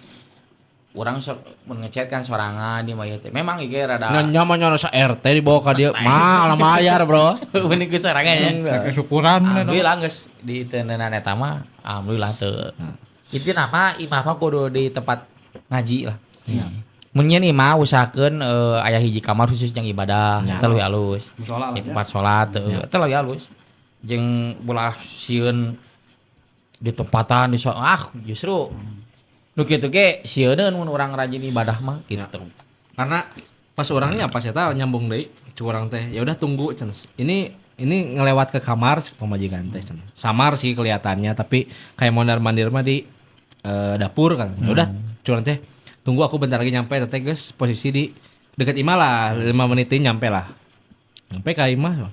urang sok mun ngechat kan sorangan di mah ieu teh. Memang ieu ge rada nya mah nya sa RT dibawa ka dieu. Mah mayar, Bro. Mending ku sorangan nya. Syukuran. Alhamdulillah geus diteuneunan eta mah alhamdulillah teu. Intina mah imah mah kudu di tempat ngaji lah. Mun nyeun imah usahakeun aya hiji kamar khusus jeung ibadah, eta leuwih alus. Di tempat salat eta leuwih alus. Jeung ulah sieun di tempatan di justru nu kitu ge sieuneun mun urang rajin ibadah mah gitu. Karena pas orangnya pas eta nyambung deui curang teh ya udah tunggu cenah. Ini ngelewat ke kamar pamajikan teh cenah. Samar sih kelihatannya tapi kayak mondar-mandir mah di dapur kan. Ya udah curang teh tunggu aku bentar lagi nyampe teteh guys posisi di dekat imah lah 5 menitin nyampe lah. Nyampe ke imah.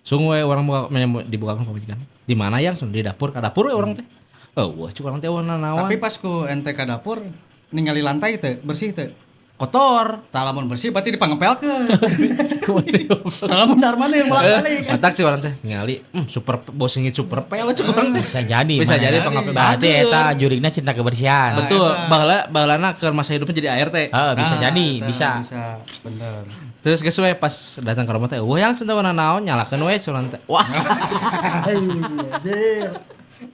Sungguh orang buka dibukakan pamajikan. Di mana yang di dapur ke dapur we orang teh. Oh, wah curang teh warna naon. Tapi pas ku ente ke dapur ningali lantai teh bersih teh. Kotor. Tah lamun bersih berarti dipangepelkeun. Lamun darmanir bolak-balik. Matak sih orang teh ningali super bosingit super pel cuk urang teh. Bisa jadi. Bisa jadi pangepel. Berarti eta jurigna cinta kebersihan. Betul. Baheula baheulana keur masa hidupnya jadi ART. Heeh, bisa jadi, bisa. Bisa, bener. Terus geus we pas datang ke rumah teh, wah yang cenah warna naon nyalakeun we curang teh. Wah.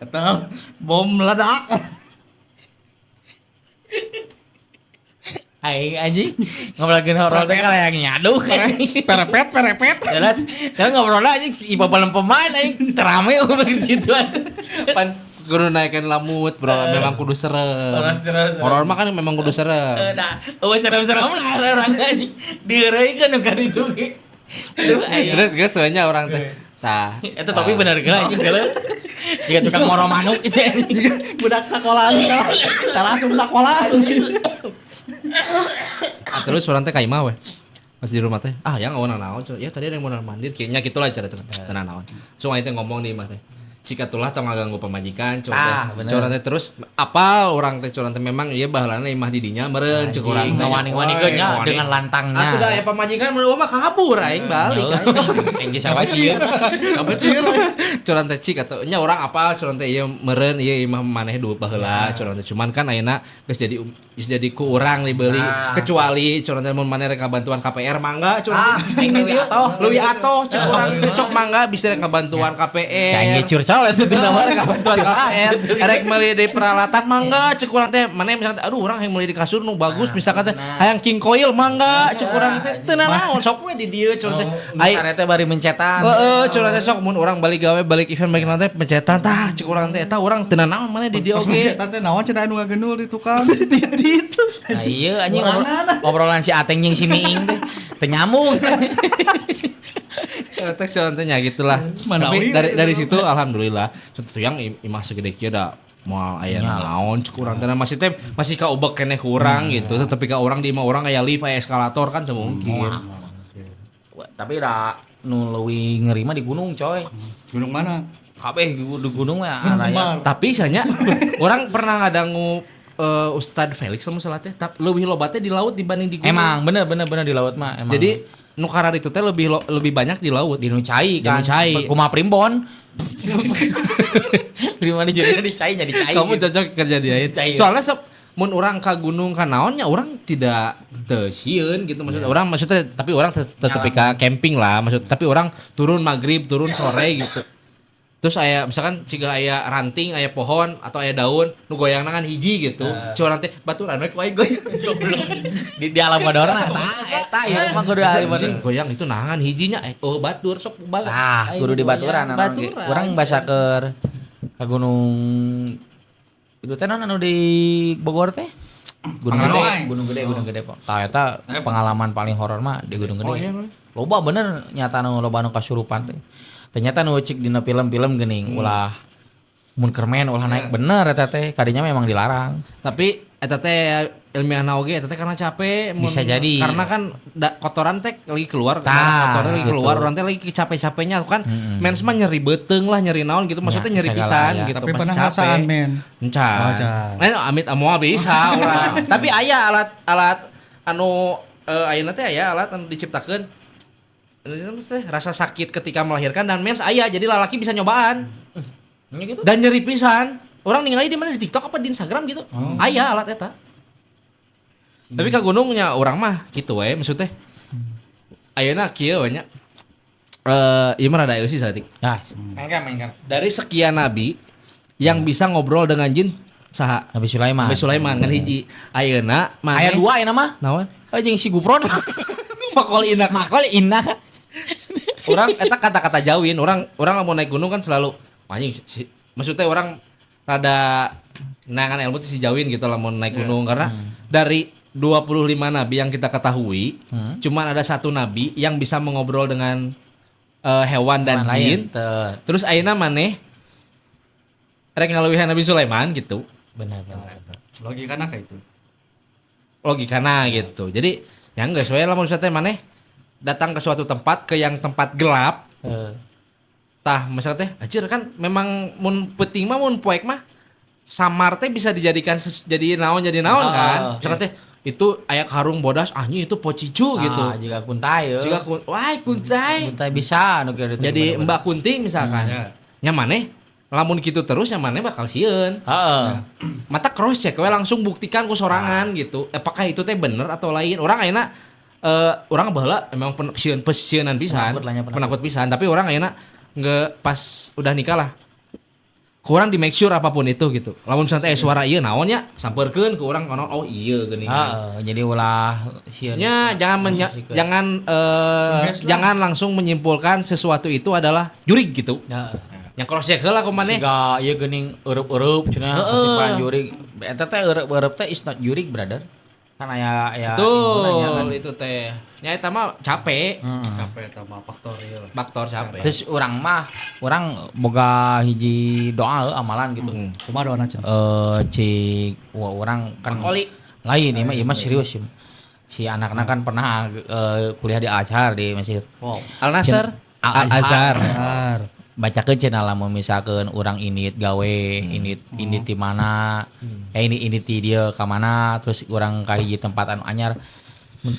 Eta bom meledak. Aing anjing ngobrolkeun horor teh kayak nyaduk Perepet. Jelas, saya ngobrol anjing iba pemain aing terame ngobrol gitu. Pan kudu naikkan lamut, bro. Memang kudu serem. Horor mah kan memang kudu serem. Dah, eueuh serem-serem lah orang anjing. Dieureuykeun nu ka ditu ge. Terus geus we nya urang teh. Tah. Eta tapi bener geula anjing geuleuh. Jika tukang moro manuk budak sekolahan tah langsung sekolah. Terus orang teh ka imah we. Pas di rumah teh, ah yang awan naon ya tadi ada yang mau mandir kayaknya gitulah cara teh. Tenang naon. Langsung aing teh ngomong di imah teh. Cika tulah tong ngaganggu pamajikan curang teh terus apal urang teh curang teh memang ieu baheulana imah di dinya meureun cek urang teh ngawani-wanikeun nya dengan lantangnya. Atuh da aya pamajikan mun mah kabur aing balik aing. Aing geus sawasieun. Kabecir. Curang teh cik atuh nya urang apal curang teh ieu meureun ieu imah maneh du baheula curang teh cuman kan ayeuna geus jadi ku urang dibeli kecuali curang teh mun maneh rek bantuan KPR mangga curang teh aing leuwih atoh leuwih atoh cek urang teh sok mangga bisa rek bantuan KPR. Aing ge Kesel eta tina mah Rek bantuan KKN, rek meuli di peralatan mangga cek urang teh, maneh misalkan aduh urang hayang meuli di kasur nu bagus misalkan teh hayang king coil mangga cek urang teh teu nanaon sok we di dieu cek urang teh. Ai Ai teh bari mencetan. Heeh, cek urang teh sok mun urang balik gawe balik event balik naon teh pencetan tah cek urang teh eta urang teu nanaon maneh di dieu Pas oge. mencetan teh naon cenah anu ngagenul di tukang. Di itu. Nah, iya anjing obrolan si Ateng jeung si Miing teh teu nyambung. Teh cek teh nya gitulah. Manawi Tapi dari gitu. dari situ alhamdulillah tentu yang imah segede kieu da moal aya naon cek urang teh masih teh masih kaubek keneh ku urang gitu. Tapi ka urang di imah urang aya lift aya eskalator kan teu mungkin. Tapi da nu leuwih ngeri mah di gunung coy. Gunung mana? Kabeh di gunung mah araya. Tapi sanya orang pernah ngadangu Ustadz Felix sama salah teh tapi leuwih loba teh di laut dibanding di gunung. Emang bener bener bener di laut mah emang. Jadi nu karar itu teh lebih banyak di laut. Di nu cai kan. Di nu cai. Kumaha primbon. Di mana jadinya di cai jadi cai. Kamu gitu. cocok kerja di air. Cai. Soalnya mun urang ka gunung ka naonnya urang tidak teu sieun gitu maksud urang maksudnya tapi urang tetep ka camping lah maksud tapi urang turun maghrib turun sore gitu. Terus aya misalkan siga aya ranting aya pohon atau aya daun nu goyangna kan hiji gitu. Si urang teh baturan we ku aing goyang. Di alam bodorna. Tah eta ieu mah kudu alam Anjing goyang itu nahan hijinya oh batur sok banget. Tah, kudu di baturan anu ge. Urang basa keur ka gunung itu teh naon anu di Bogor teh? Gunung Gede, Gunung Gede, Gunung Gede, Pak. Tah eta pengalaman paling horor mah di Gunung Gede. Oh, iya, Loba bener nyata nu loba nu kasurupan teh. Ternyata nu cik dina film-film geuning ulah mun keur main ulah naik bener eta teh kadinya memang dilarang. Tapi eta teh ilmiahna oge eta teh karena capek Bisa jadi. Karena kan kotoran teh lagi keluar, Tah, kotoran lagi gitu. keluar, orang teh lagi capek-capeknya kan. Mens mah nyeri beuteung lah, nyeri naon gitu, maksudnya Ya, nyeri segala, pisan ya. gitu. Tapi pasti pernah capek. ngasaan, men. Encan. Oh, can. Amit moal bisa urang. Tapi aya alat-alat anu ayeuna teh aya alat anu diciptakeun teh rasa sakit ketika melahirkan dan mens aya jadi lalaki bisa nyobaan. Nya gitu. Dan nyeri pisan. Orang ningali di mana di TikTok apa di Instagram gitu. Aya alat eta. Tapi ka gunungnya orang mah gitu we maksudnya. Ayeuna kieu we nya. Ieu mah rada eusi saeutik. Nah, mainkan. Dari sekian nabi yang bisa ngobrol dengan jin saha? Nabi Sulaiman. Nabi Sulaiman kan hiji. Ayeuna maneh Aya dua ayeuna mah. Naon? Oh jeung si Gupron. Makol inak. Makol inah. Orang eta kata-kata jauhin, orang lamun naik gunung kan selalu anjing maksudnya orang rada nangan ilmu si jauhin gitu lamun naik gunung karena dari 25 nabi yang kita ketahui, cuman ada satu nabi yang bisa mengobrol dengan hewan dan jin. Terus ayeuna maneh rek ngaluwihan Nabi Sulaiman gitu. Benar benar. Logikana kayak itu. Logikana gitu. Jadi yang geus we lamun misalnya maneh datang ke suatu tempat ke yang tempat gelap. Tah misalnya teh anjir kan memang mun peuting mah mun poek mah samar teh bisa dijadikan jadi naon kan. Misalnya teh itu aya karung bodas anjing itu pocicu gitu. Jiga kuntai ya. Jiga wah kuntai. Kuntai bisa nu kieu jadi Mbak Kunti misalkan. Nya maneh lamun gitu terus yang maneh bakal sieun. Heeh. Mata cross check we langsung buktikan ku sorangan gitu. Apakah itu teh bener atau lain? Orang ayeuna orang baheula emang pesieun pisan, penakut pisan, tapi orang ayeuna nggak pas udah nikah lah. Kurang di make sure apapun itu gitu. Lamun misalnya suara ieu naon nya sampeurkeun ke urang kono oh iya geuning. Heeh, jadi ulah sieun. Nya jangan jangan langsung menyimpulkan sesuatu itu adalah jurig gitu. Heeh. Yang cross check heula kumaneh. Siga ieu geuning eurup-eurup cenah ketipan jurig. Eta teh eurup-eurup teh is not jurig, brother. Kan aya betul kan. Itu teh. Nya eta mah capek. Capek eta mah faktor ieu. Faktor capek. Terus urang mah urang boga hiji doa amalan gitu. Kumaha doana cenah? Cik wah urang kan Makoli. Lain ieu mah serius sih. Si anak-anak kan pernah kuliah di Al-Azhar di Mesir. Wow. Al-Nasr, Al-Azhar. Bacakeun cenah lamun misalkeun urang indit gawe, indit indit di mana, ini indit di dieu ka mana, terus urang ka hiji tempat anu anyar. Mun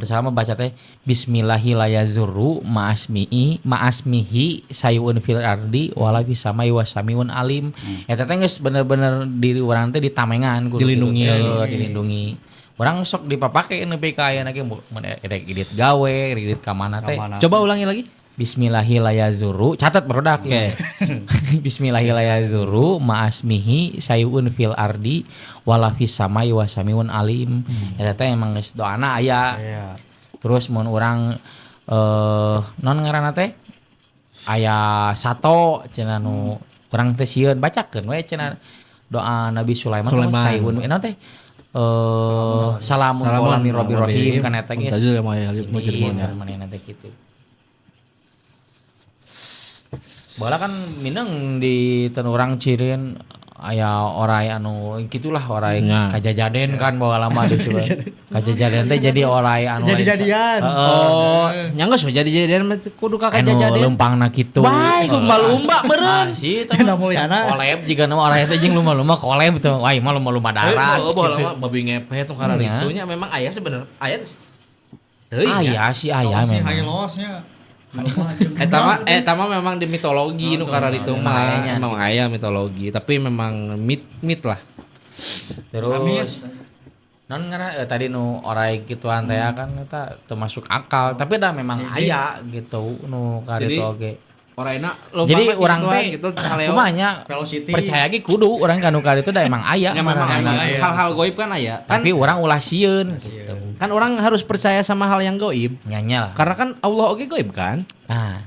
teu salah mah baca teh bismillahirrahmanirrahim ma'asmihi ma'asmihi sayun fil ardi wala fis samai wasamiun alim. Eta teh geus bener-bener diri urang teh ditamengan kudu dilindungi. Dilindungi. Urang sok dipapake nepi ka ayeuna ge mun rek indit gawe, rek indit ka mana teh. Coba ulangi lagi. Bismillahirrahmanirrahim. Catat barudak. Oke. Bismillahirrahmanirrahim ma'asmihi sayun fil ardi wala fis samai wa samiun alim. Eta teh emang geus doana aya. Iya. Terus mun urang non ngaranna teh aya sato cenah nu urang teh sieun bacakeun we cenah doa Nabi Sulaiman, Sulaiman. sayun naon teh salamun qaulan mir rabbir rahim kan eta geus. Muntajil yang mujrimun ya. Manehna teh kitu. Bola kan mineng di ten urang cirin aya orai anu gitulah orai Ya. kajajaden kan bawa lama di situ. Kajajaden teh jadi orai anu lain- Jadi-jadian. Heeh. Oh, nya geus we jadi-jadian mah kudu ka Anu kajajaden. lempangna kitu. Bae lumba-lumba meureun. Ah, sih Ena Mulyana. Koleb jiga nu orai teh jeung lumba-lumba koleb tuh. Wah, ieu mah lumba-lumba darat. Oh, baheula gitu. mah babi ngepet nu karena Nya. itu nya memang aya sebenarnya aya teh. Teuing nya. Aya sih aya Si memang. high loss-nya. Eta mah memang di mitologi nu karena itu mah Aya nya. memang aya mitologi, tapi memang mit lah. Terus non ngara tadi nu orai gituan teh kan eta termasuk akal, tapi dah memang aya gitu nu Jadi, karitu oge. Oraina Jadi urang teh gitu kaleo. kumaha nya Velocity. percaya ge kudu urang ka nu karitu da emang aya Ya memang maranehna. aya. Hal-hal goib kan aya. Kan, Tapi urang ulah sieun gitu. kan orang harus percaya sama hal yang goib. Nyanya lah. Karena kan Allah oge goib kan. Ah,